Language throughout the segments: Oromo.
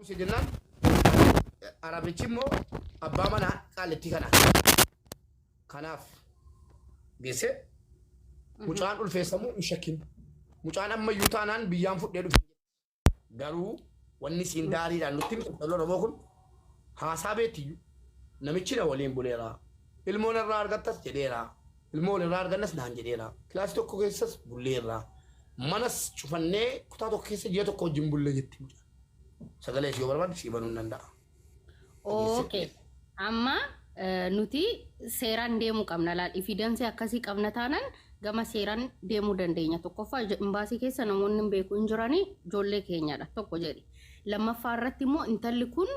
Buuse jennaan Arabichi immoo abbaa manaa qaallittii kanaati. Kanaaf geesse mucaan ulfeessamuu hin shakkin. Mucaan ammayyuu taanaan biyyaan fudhee dhufe. Garuu wanni isiin daariidhaan nutti himte intalli Oromoo kun haasaa beettiyyuu namichi na waliin buleera. Ilmoo narraa argattas jedheera. Ilmoo walirraa argannas naan jedheera. Kilaasii tokko keessas bulleerra. Manas cufannee kutaa tokko keessa ji'a tokko wajjin bulle jetti mucaan. Sagalee isii yoo barbaadde sii banuu hin danda'a. Okay. Amma nuti seeraan deemuu qabna laal evidence akkasii qabna taanaan gama seeraan deemuu dandeenya. Tokkoffaa imbaasii keessa namoonni hin beeku hin jiranii ijoollee keenyadha tokko jedhi. Lammaffaa irratti immoo intalli kun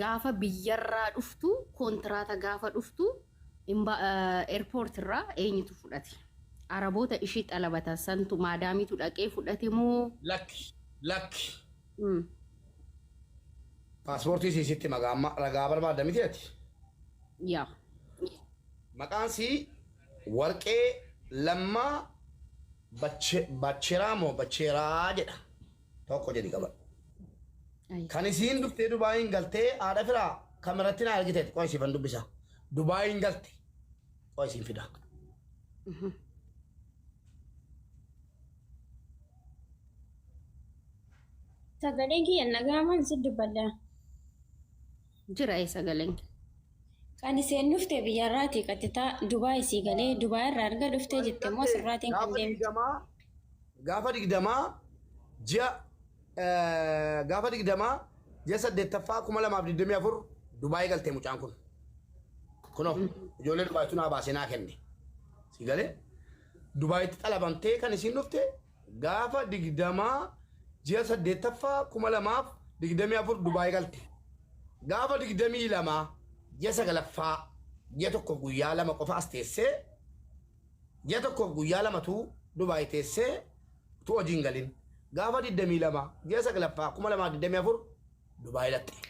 gaafa biyyarraa dhuftu kontiraata gaafa dhuftu airport irraa eenyutu fudhate? Araboota ishii xalabatan santu maadaamiitu dhaqee fudhate moo? Lakki lakki. Paaspoortii sii sitti magaa amma ragaa barbaadda miti ati. Yaa. Maqaan sii Warqee Lammaa Bacheraa moo Bacheeraa jedha. Tokko jedhi qabadhu. Kan isiin dhuftee Dubaayiin galtee haadha firaa kameratti naa argiteeti qoy siifan dubbisa. Dubaayiin galte qoy siin fida. Sagaleen kiyya nagaamaan si dubbadha. Jira ee sagaleen kee. Kan isheen dhufte biyyarraati qaxxitaa Dubaay sii galee Dubaay irraa erga dhuftee jette immoo sirraatiin kan Gaafa deemte. digdamaa gaafa digdamaa ji'a gaafa digdamaa ji'a saddeettaffaa 2024 Dubaay galte mucaan kun. Kunoo ijoollee Dubaayitu naa baasee naa kenne. Si galee Dubaayitti xalabamtee kan isiin dhufte gaafa digdamaa ji'a saddeettaffaa 2024 Dubaay galte. Gaafa 22 ji'a sagalaffaa ji'a tokkoof guyyaa lama qofa as teessee ji'a tokkoof guyyaa lamatu Dubaay teessee utuu hojii hin galin. Gaafa 22 ji'a saglaffaa 2024 Dubaay dhaqxe.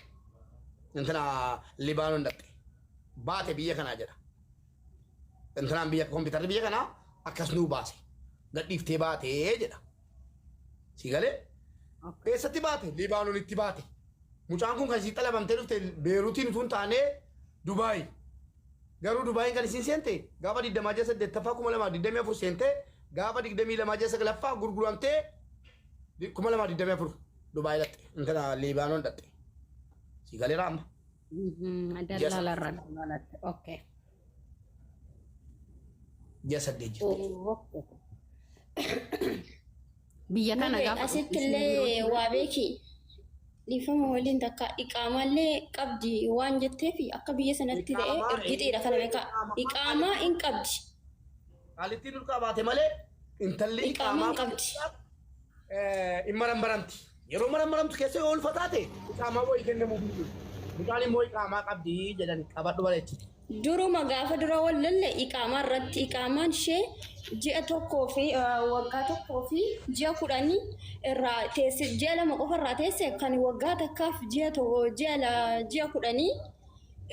Intina Libaanon dhaqxe. Baate biyya kanaa jedha. Intinaan biyya kompiitarri biyya kanaa akkas nuu baase. Gadhiiftee baatee jedha. Si galee? Eessatti baate? Libaanonitti baate. Mucaan kun kan isii xalabamtee dhufte Beeruutiin utuu hin taane Dubaay. Garuu Dubaayin kan isiin seente gaafa 20 ji'a 8ffaa 2024 seente gaafa 22 ji'a 9ffaa gurguramtee 2024 Dubaay dhaqxe. Intala Liibaanon dhaqxe. Si galeera amma. Ji'a Dallaala irraa dallaalatti. Okay. Ji'a 8 jirti. Okay. Biyya kana Mube gaafa asitti dhuftu isiin illee yeroo waa beeki dhiifama waliin takka iqaamaallee qabdi waan jetteef akka biyya sanatti ta'e Iqaamaa ergixiidha kana beekaa iqaamaa iqaamaa hin qabdi Qaalittiin dhulqaa baate malee intalli iqaamaa iqaamaa hin qabdi. hin marammaramti. Yeroo marammaramtu keessa yoo ulfa taate iqaamaa wayii kennamuuf hin jiru. Mucaan immoo iqaamaa qabdi jedhan qabadhu bareechi. Duruma gaafa dura wal lolle iqaamaa irratti iqaamaan ishee ji'a tokkoo fi waggaa tokkoo fi ji'a kudhanii irraa teesse ji'a lama qofa irraa teesse kan waggaa takkaaf ji'a tokko ji'a ji'a kudhanii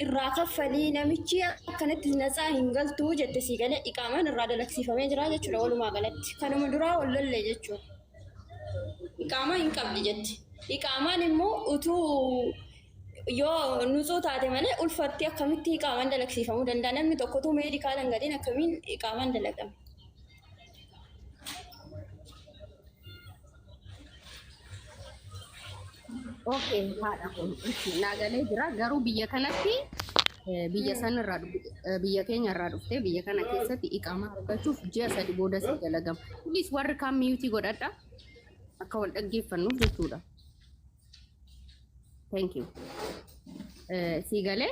irraa kaffalii namichi akkanatti natsaa hin galtuu jette sii galee iqaamaan irraa dalagsiifamee jira jechuudha walumaa galatti kanuma duraa wal lolle jechuudha. Iqaamaa hin qabdi jetti. Iqaamaan immoo utuu yoo nutsuu taate malee ulfatti akkamitti iqaamaan dalagsiifamuu danda'a? Namni tokko utuu meedikaala hin galiin akkamiin iqaamaan dalagama? Okay, haadha kun naa galee jira. Garuu biyya kanatti biyya san irraa biyya keenya irraa dhuftee biyya kana keessatti iqaamaa argachuuf ji'a 3 booda si dalagama. Please warri kaan miyuutii godhadha. Akka wal dhaggeeffannuuf jechuudha. Thank you. Sii galee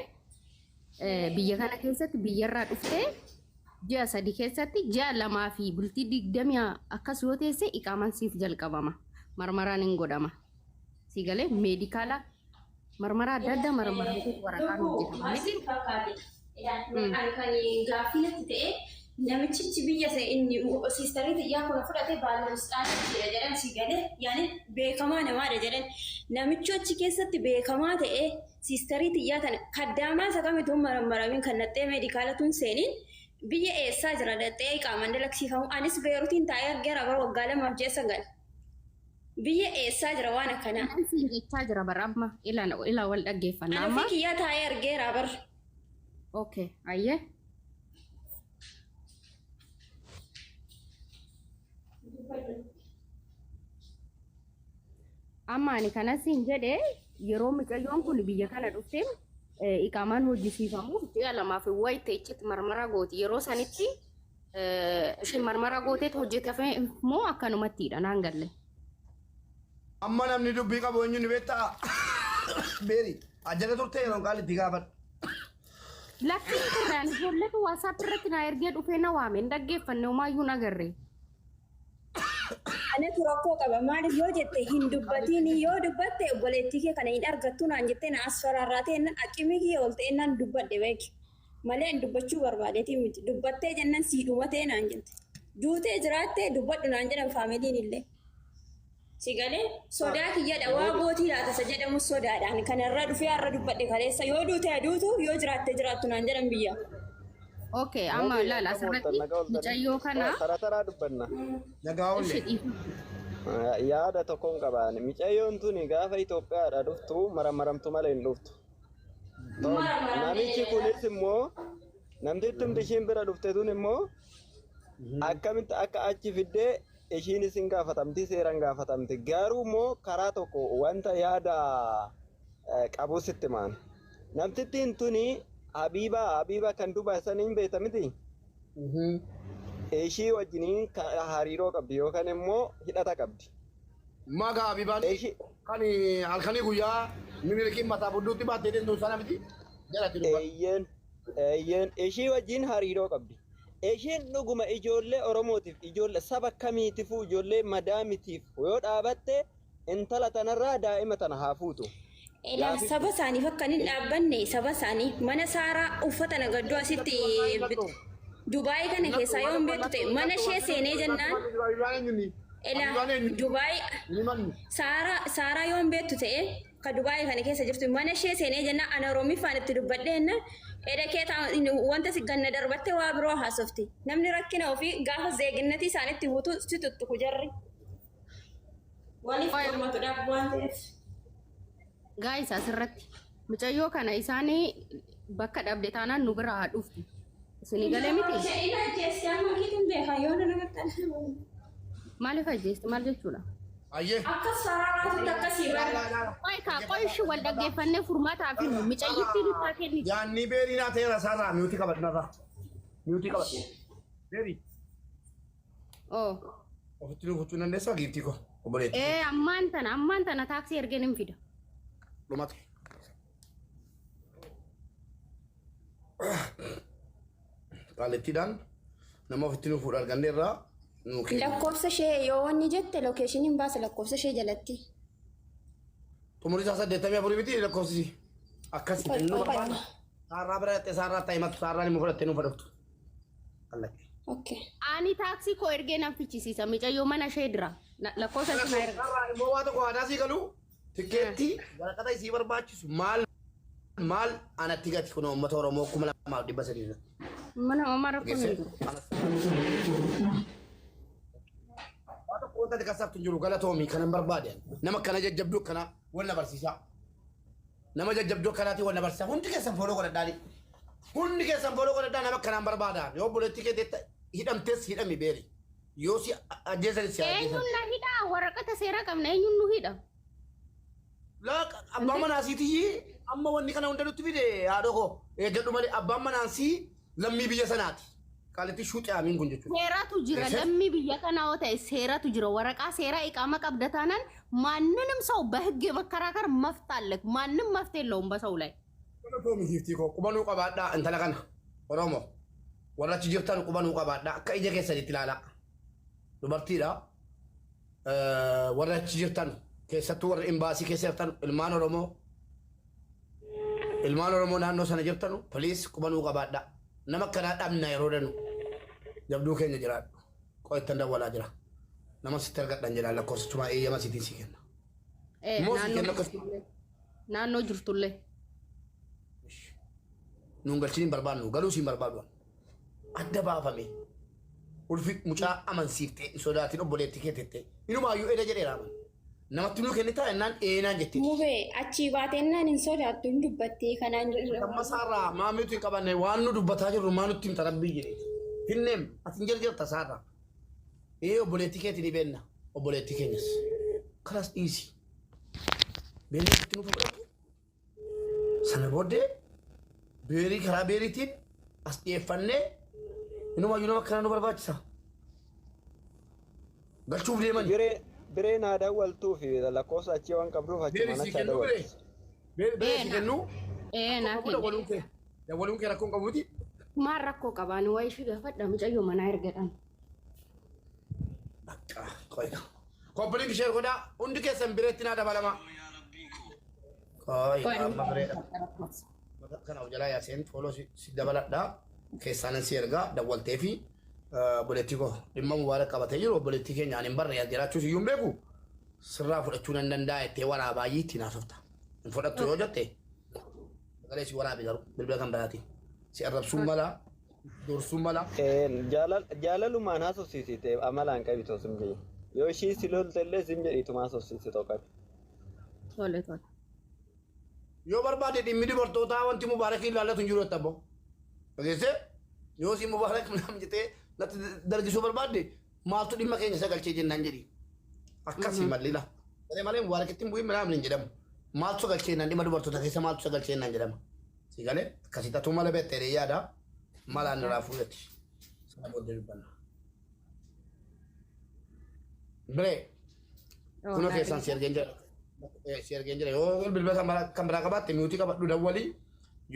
biyya kana keessatti biyyarraa dhuftee ji'a 3 keessatti ji'a 2 fi bultii 20 akkas yoo teesse iqaamaan siif jalqabama. Marmaraan hin godhama. Sii galee meedikaala marmaraa adda addaa marmaramtee waraqaan Lubbuu hojjetama maal miti. sitti fakkaate? Ani kan gaaffii natti ta'e namichichi biyya isa inni siistarii tiyyaa kuna fudhate baalamisxaaniidha jedhan si galee yaani beekamaa namaadha jedhan namichi achi keessatti beekamaa ta'e siistarii tiyyaa tana kaddaamaa isa kamitu marammaramiin kan naxxee meedikaala tun seeniin biyya eessaa jira dhaxxee qaamaan dalagsiifamu anis beerutiin taa'ee argeera bara waggaa 2f ji'a 9. Biyya eessaa jira waan akkanaa? Kanan siin jechaa jira bara amma ila ila wal dhaggeeffanna Ani amma. ofii kiyyaa taa'ee argeera bar. Okay, ayyee. Amma ani kana siin jedhe, yeroo mucayyoon kun biyya kana dhufte iqaamaan hojjisiifamuuf ji'a 2f wayite ichitti marmara gooti. Yeroo sanitti isheen marmara gooteet hojjetame moo akkanumattiidha naan galle. Amma namni dubbii qabu eenyu ni beektaa? Beeri ajjala turte yeroon qaali itti gaafadhu. Lakkiin turre, ani ijoolletu WhatsApp irratti na ergee dhufee na waame, hin dhaggeeffanne, homaayyuu hin agarre. Anatu rakkoo qaba. Maaliif yoo jette, hin dubbatiin, yoo dubbatte obboleettii kee kana hin argattu naan jettee na asfaraarraatee jennaan, aqimii kiyya ol ta'e naan dubbadhe beeki. Malee ani dubbachuu barbaadeetii miti. Dubbattee jennaan sii dhumatee naan jette. Duutee jiraattee dubbadhu naan jedhan faamiliin illee. Si galee sodaa kiyyadha, waa gootii laata isa jedhamu sodaadhaan kanarra dhufee har'a dubbadhe kaleessa, yoo duute aduutu, yoo jiraatte jiraattu naan jedhan biyya. Okay, amma Mootii laala akkam ooltan? asirratti Nagaa ooltanii? mucayyoo kana Tara taraa dubbanna. Nagaa ishi oolle. dhiifama. Yaada tokkoon qabaan. Mucayyoon tuni gaafa Itoophiyaadha dhuftu maramaramtu malee hin dhuftu. Tokko. Namichi kunis immoo, namtittumti ishiin bira dhufte tun immoo, akkamitti akka achi fiddee ishiinis hin gaafatamti, seeraan gaafatamti. Garuu immoo karaa tokko wanta yaada qabu sitti maan. Namtittiin tuni Habiibaa, Habiibaa kan Dubaay sana hin beekta miti? Ishii wajjiniin hariiroo qabdi yookaan immoo hidhata qabdi. Magaa Habibaan Ishii kan halkanii guyyaa minilikiin mataa budduutti baattee deemtu sana miti jalatti dubbadhu. Eeyyeen, eeyyeen, ishii wajjin hariiroo qabdi. Ishiin dhuguma ijoollee Oromootiif, ijoollee saba kamiitifuu, ijoollee madaamitiif yoo dhaabatte, intala tanarraa daa'ima tana haa fuutu. Ilaa Yaa saba isaaniif akka hin dhaabbanne, saba isaanii mana Saaraa uffata nagadduu asitti Dubaayii kana keessaa yoo hin beektu ta'e, mana ishee seenee jennaan, ilaa Dubaayii Saaraa, Saaraa yoo hin beektu ta'e, ka Dubaayii kana keessa jirtu, mana ishee seenee jennaan ana Oromiffaan itti dubbadhee jennaan, edha kee wanta si ganna darbattee waa biroo haasofti. Namni rakkina ofii gaafa zeeginnatii isaanitti buutu si tuttuqu jarri. Waliif qormatuudhaaf waan ta'eef. Guys, asirratti mucayyoo kana isaanii bakka dhabde taanaan nu bira haa dhuftu. Isinii galee miti? Isheen ajjeesti amma kiitiin beekaa yoo na nagartan. Maaliif ajjeesti, maal jechuudha? Ayyee. Akka saraaraatutti akkasii bara. Qoy kaa, qoy ishii wal dhaggeeffannee furmaataa fi mucayyittii nutti haa kennitu. Yaanni beerii naa ta'eera, isaarraa mute qabadhu narraa. Mute qabadhu. Beerii. Oh. Ofitti nu gochuu dandeessaa, giiftii koo, obboleettii. Ee, ammaan tana taaksii ergeen hin fida. Dhumate. Qaalittiidhaan nama ofitti nu fuudha arganneerraa nu kenna. Lakkoofsa ishee yoo wanni jette, locationiin baasa lakkoofsa ishee jalatti. Xumurri isaa 84 miti lakkoofsi akkasi. Qoy, Nu qoy, qoy. barbaada. Saarraa bira dhattee saarraa ta'e matu saarraan immoo fudhattee nu fudhattu. Kallatti. Okay. Ani taaksii koo ergee nan fichisiisa. Mucayyoo mana ishee dira. Lakkoofsa ishee na erga. Saarraa immoo waa tokko aadaa sii galu, tikkeettii waraqata isii barbaachisu maal maal anatti gati kun uummata Oromoo 2300 irratti. Mana homaa rakkoon hin jiru. Waa tokko wanta ati kasaaftu hin jiru, galatoomii. Kanan barbaade nama akkana jajjabduu akkana wal na barsiisaa. Nama jajjabduu akkanaatiin wal na barsiisaa. Hundi keessan follow godhadhaani. Hundi keessan follow godhadhaa, nama akkanaan barbaada. Yoo obboleettii kee teetta hidhamtes hidhami beeri. Yoo si ajjeesanis si ajjeesan. Eenyuun na hidha? Waraqata seeraa qabna. Eenyuun nu hidha? Laaq abbaan manaasiitii amma wanni kana hunda nutti fide, haadha koo eeggadhu malee, abbaan manaasii lammii biyya sanaati. Qaalitti shuuxee amiin kun jechuudha. Seeratu jira. Geesse? Lammii biyya kanaa yoo ta'e seeratu jira. Waraqaa seeraa iqaama qabda taanaan ማንንም ሰው በህግ የመከራከር መፍት አለክ። ማንም መፍት የለውም በሰው ላይ። Galatoomi giiftii koo, qubanuu qabaadhaa intala kana. Oromoo warra achi jirtan qubanuu qabaadhaa, akka ija keessanitti ilaalaa. Dubartiidha. Warra achi jirtan, keessattuu warra imbaasii keessa jirtan, ilmaan Oromoo, ilmaan Oromoo naannoo sana jirtanu, please qubanuu qabaadhaa. Nama akkanaa dhabna yeroo danu. Jabduu keenya, jiraadhu. Qo'ittan dawwalaa jira. Nama sitti argadhan jedha, lakkoofsichumaa eeyyama sitiin si kenna. Immoo si kenna akkasuma. Naannoo jirtullee. Nuun galchiin hin barbaannu, galuu siin barbaadu. Adda baafame. Ulfi mucaa amansiiftee hin sodaatin, obboleettii kee tettee. Inumaayyuu eda jedheera aman. Namatti nuu kennitaa jennaan ee naan jetteeti. Mubee achii baatennaan hin sodaattu hin dubbattee kanaan Amma isaarraa maamiitu hin qabanne waan nu dubbataa jirru maa nutti himta rabbii jedheeti. Finneem ati hin jarjarta isaarraa. Ee obboleettii keetii ni beenna obboleettii keenyas. Kalas dhiisi. Beelli itti nuuf fudhatu. Sana booddee beerii karaa beeriitiin as dhiyeeffannee inumaayyuu nama akkanaa nu barbaachisa. Galchuuf deemani. Biree biree naa dawwaltuu fi lakkoofsa achii waan qabduuf Beerii achumaan sii achi haa kennuu biree. dawwaltu. Beerii Ee sii na kennuu. ee naa Rakkoo qabu kenni. dawwaluun kee. Dawwaluun kee rakkoo hin qabu miti. Maal rakkoo qabaan waa ishii gaafadha mucayyoo manaa ergadhaan. Bakka qoy. Koppiliin ishee godhaa hundi keessan bireetti naa dabalama. Qoy Qoy amma bireedha. Kana of jalaa yaaseen fooloo si dabaladhaa. Keessaanan si ergaa dawwaltee fi obboleettii koo dhimma mubaarak qabatee jiru obboleettii keenya ani hin barre as jiraachuus iyyuu hin beeku sirraa fudhachuu nan danda'a jettee waraabaa itti naasofta. Hin fudhattu yoo jette sagalee si waraabe garuu bilbila kan biraatiin si arrabsuun mala dursuun mala. Jaalalumaan haasofsiisite amalaan qabi too sim jedhi. Yoo ishii si lolte illee sim jedhiituma haasofsiisitoo qabi. Tole tole. Yoo barbaade dhimmi dubartootaa wanti mubaarakii ilaallatu hin jiru jetta abbo. Dhageessee yoo si mubaarak naam jettee natti dargisuu barbaadde maaltu dhimma keenya sagalchee jennaan jedhi. Akkasii mallila. Malee malee mubaarakitti hin bu'in minaamin hin jedhamu. Maaltu sagalchee jennaan dhimma dubartoota keessa maaltu sagalchee jennaan jedhama. Si galee akkasii tatuu mala beektee yaada malaan irraa fuudhatti. Sana booddee dubbanna. Biree kunoo keessaan si ergeen jira. Si ergeen jira. Yoo bilbila kan biraa qabaatte miutii qabadhu dawwali.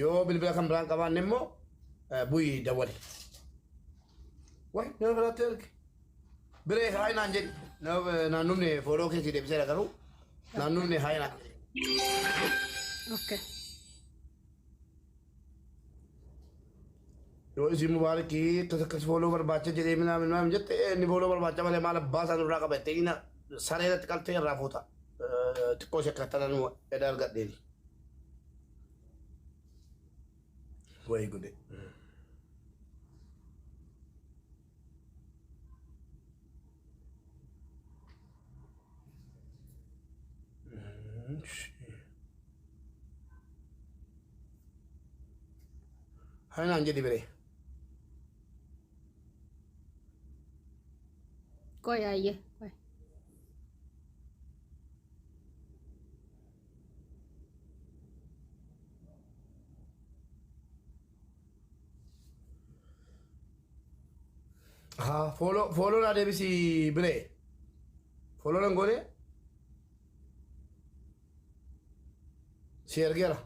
Yoo bilbila kan biraa hin qabaanne immoo bu'ii dawwali. Wayi nama biraatti erge. Biree haay naan jedhi. Naannumni fooloo keessi deebiseera garuu naannumni haay naan jedhi. Okay. Yoo isin mubaarakii akkas akkas fooloo barbaacha jedhee minaamin minaamin jette inni fooloo barbaacha malee maal abbaa isaa nurraa qaba jettee inni saree irratti qaltee irraa fuuta. Xiqqoo ishee akka tanan edda argadheeni. Wayi gude. Haay naan jedhi biree. Qoy ayyee. Qoy. Haa fooloo fooloo naa deebisi biree. Fooloo nan goone si ergeera.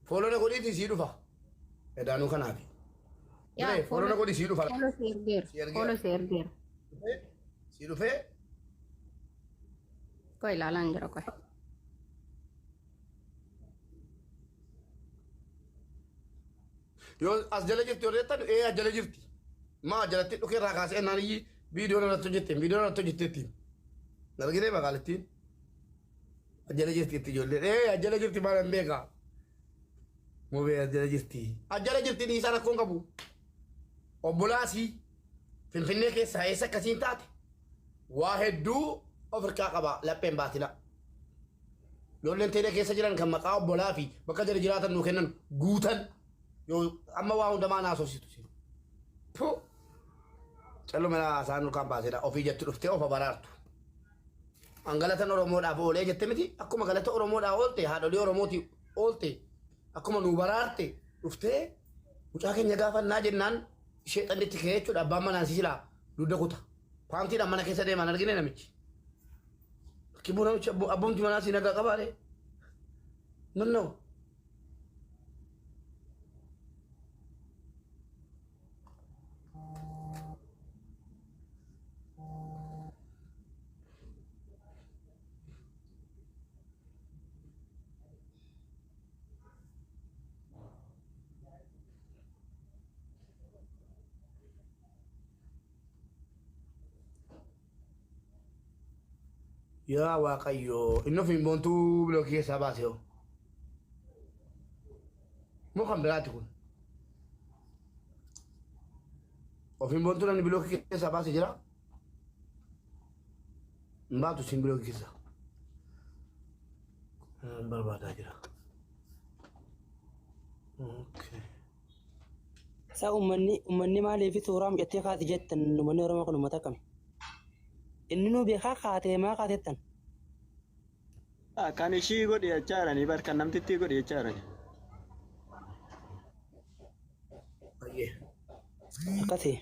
Fooloo na godhiitii sii dhufa. Edaanuu kanaafi. Yaa Biree fooloo na godhi sii dhufa. Fooloo si ergeera. Si ergeera. Fooloo si ergeera. Si dhufee Qoy ilaalaan jira qoy. Yoo as jala jirti yoo jettan ee as jala jirti. Maa jalatti dhukee irraa kaasee naan iyyi viidiyoo irratti hojjette viidiyoo irratti hojjetteetti. Argitee magaalattiin as jala jirti itti ijoolleen ee as jala jirti maal hin beekaa. Mubee as jala jirti. As jala jirti dhiisaa rakkoon qabu. Obbolaasii Finfinnee keessaa eessa akkasiin taate waa hedduu of harkaa qaba lapheen baatina. Ijoolleen teelee keessa jiran kan maqaa obbolaa fi bakka jala jiraatan nuu kennan guutan yoo amma waa hundamaa naasofsitu si. Pu calluma haasaan nurkaan baasedha ofii jettu dhuftee of abaraartu. An galatan Oromoodhaaf oolee jette miti akkuma galata Oromoodhaaf oolte haadholii Oromooti oolte akkuma nuu baraarte dhuftee mucaa keenya gaafannaa jennaan sheexanni itti ka'ee jechuudha abbaan manaa si silaa dugda kuta. Paantiidhaan mana keessa deemaan argine namichi. Kibbuu namichi abbumti manaa si nagaa qabaare. Mannoo. Yaa Waaqayyoo inni ofiin boontuu bilookii keessaa baase hoo. Moo kan biraati kun? Ofiin boontuu namni bilookii keessaa baase jira? Hin baatu isin biroo keessa. Barbaadaa jira. Okay. Isaa uummanni maaliif suuraa mucattee kaati jettan? Uummanni Oromoo kun uummata akkami? Inni nu beekaa kaatee maa kaatettan? Kan ishii godhi jechaa jiranii bar, kan namtittii godhi jechaa jirani. Baay'ee. Akkasi.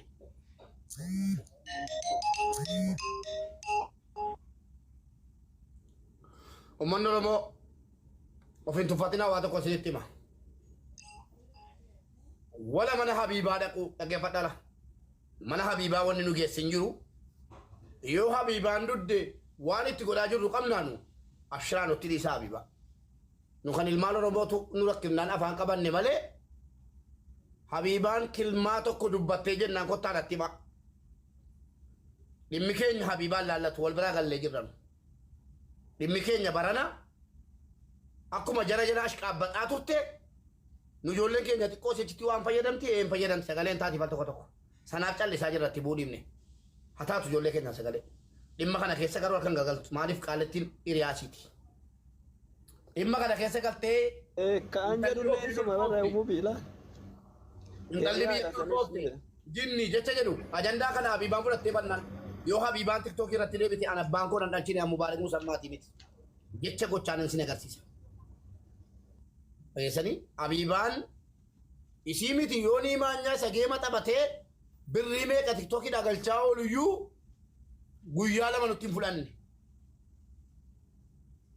Uummanni Oromoo of hin tuffatinaa, waa tokko isinitti hima. Wala mana Habiibaa dhaquu dhaggeeffadhala. Mana Habiibaa wanni nu geessi hin jiru. Yoo Habiibaan dudde waan itti godhaa jirru qabnaanu abshiraa nutti dhiisaa Habiibaa. Nu kan ilmaan Oromootu nu rakkifnaan afaan qabanne malee, Habiibaan kilmaa tokko dubbattee jennaan kottaa natti himaa. Dhimmi keenya Habiibaan laallatu, wal biraa gallee jirra nu. Dhimmi keenya barana akkuma jara jala ashqaabbaxaa turte, nu ijoolleen keenya xiqqoo sichitti waan fayyadamti een fayyadamti, sagaleen taatiif al tokko tokko. Sanaaf callisaa jirra, itti bu'uu dhiibne. Haa taatu ijoollee keenyaan sagalee. Dhimma kana keessa garuu harka hin gagaltu. Maaliif? Qaalettiin hiriyaasiiti. Dhimma kana keessa galtee Ka'an jedhullee isuma bara uumuu biila. Intalli biyya ulfoofte jinni jecha jedhu ajandaa kana Habiibaan fudhattee bannaan, yoo Habiibaan TikTokii irratti deebite, an abbaan koo nan dhalchine, an Mubaarak Musammaatii miti. Jecha gochaan isin agarsiisa. Dhageessanii, Habiibaan isii miti, yoo nii maanyaa isa geema taphatee birrii meeqa TikTokii galchaa ooluyyuu guyyaa 2 nutti hin fudhanne.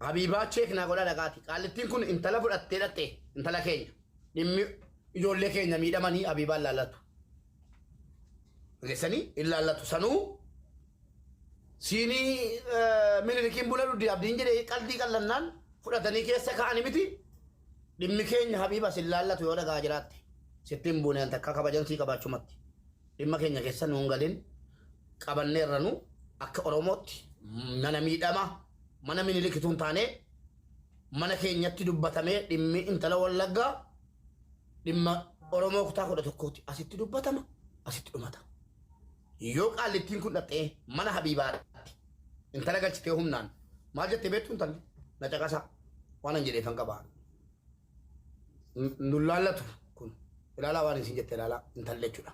Habiibaa check naa godhaa dhaqaati. Qaallittiin kun intala fudhattee dhaqxe, intala keenya. Dhimmi ijoollee keenya miidhamanii Habiibaan laallatu. Dhageessanii, hin laallatu. Sanuu siinii Minilikiin buna dhuddi abdiin jedhee qaldii qallannaan fudhatanii keessa ka'anii miti. Dhimmi keenya Habiiba sin laallatu, yoo dhagaa jiraatte. Sitti hin buune, takka kabajansii qabaachumatti. Dhimma keenya keessa nuun galin, qabanneerra nu akka Oromootti mana miidhama mana Minilikituun taane mana keenyatti dubbatamee, dhimmi intala Wallaggaa dhimma Oromoo kutaa 11ti, asitti dubbatama, asitti dhumata. Yoo qaallittiin kun dhaqxee mana Habiibaatti intala galchitee humnaan, maal jettee beektu intalli? Na caqasaa, waan an jedheefan qabaa. Nun laallatu kun, ilaalaa, waan isin jette ilaalaa, intalli jechuudha.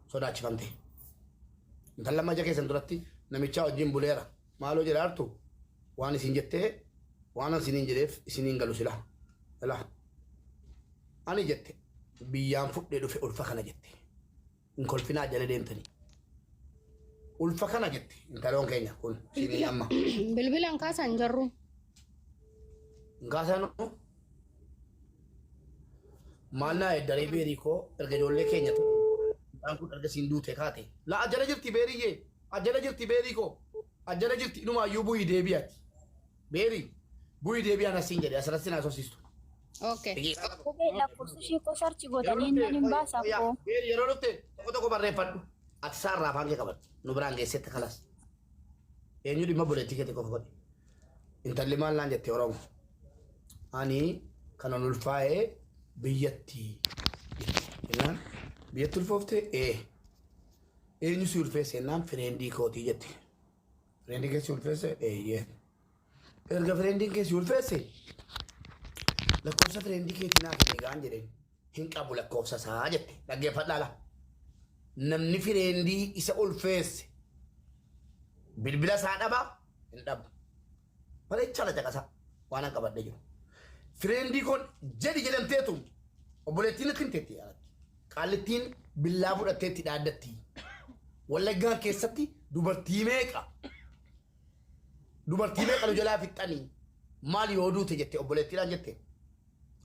Sodaachifamte. Intalla amma ija keessan duratti namichaa wajjin buleera. Maaloo jedhaartu, waan isin jettee, waan an isiniin jedheef isiniin galu sila. Ilaa. Ani jette biyyaan fudhee dhufe ulfa kana jette. Hin kolfinaa jala deemtanii. Ulfa kana jette intaloon keenya kun isinii amma. Bilbilan kaasan jarru. Hin kaasanu. Maal naa eddaree beerii koo, erga ijoollee keenya ta'e mucaan kun erga siin duute kaate. La ajjala jirti beeriyyee, ajjala jirti beerii koo, ajjala jirti, inumaayyuu bu'ii deebi'ati. Beerii bu'ii deebi'an asiin jedhe, asirratti naa sosiistu. Okay. Kophee lakkoofsa ishee koo search gootanii inni hin baasa koo. Beerii, yeroo dhufte tokko tokko barreeffadhu. Ati isaarraa afaan kee qabadhu. Nu biraan geessetti kalas. Eenyu dhimma buleettii keetii qofa godhe. Intalli maal naan jette Oromo? Ani kanan ulfaa'ee biyyatti. Jennaan biyyatti ulfoofte ee. Eenyu si ulfeesse jennaan, friendii kootii jette. Friendii kee si ulfeesse? Eeyyee. Erga friendiin kee si ulfeesse, lakkoofsa friendii keetii naa kenni gaan jedheen. Hin qabu lakkoofsa isaa jette. Dhaggeeffadhaa laa. Namni friendii isa ulfeesse bilbila isaa dhabaa hin dhabu. Bareechaa la caqasaa, waan an qabadhee jiru. Friendii koon jedhi jedhamteetu obboleettiin natti himteetti alatti. Qaallittiin billaa fudhatteetti dhaaddatti. Wallaggaan keessatti dubartii meeqa? Dubartii meeqa nu jalaa fixxanii? Maal yoo duute jette obboleettiidhaan jette.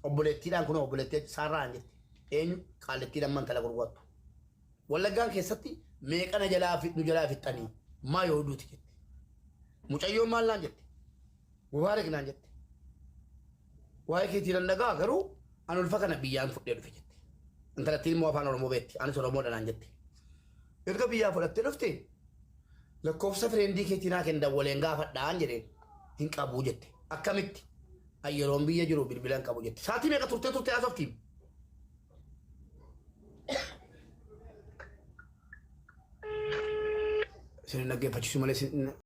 Obboleettiidhaan, kunoo obboleettii saarraan jette. Eenyu? Qaallittiin amma intala gurgurattu. Wallaggaan keessatti meeqa na jalaa nu jalaa fixxanii? Maal yoo duute jette. Mucayyoon maal naan jette? Mubaarak naan jette. Waa'ee keetii nan dhagaa, garuu an ulfa kana biyyaan fudhee dhufe jette. Intalattiin immoo afaan Oromoo beekti. Anis Oromoodha naan jette. Erga biyyaa fudhattee dhufte, lakkoofsa friendii keetii naa kenni, dawwaleen gaafadhaan jedheen. Hin qabu jette. Akkamitti? An yeroon biyya jiru bilbila hin qabu jette. Saatii meeqa turtee turtee haasoftiin? Isin hin dhaggeeffachiisu malee isin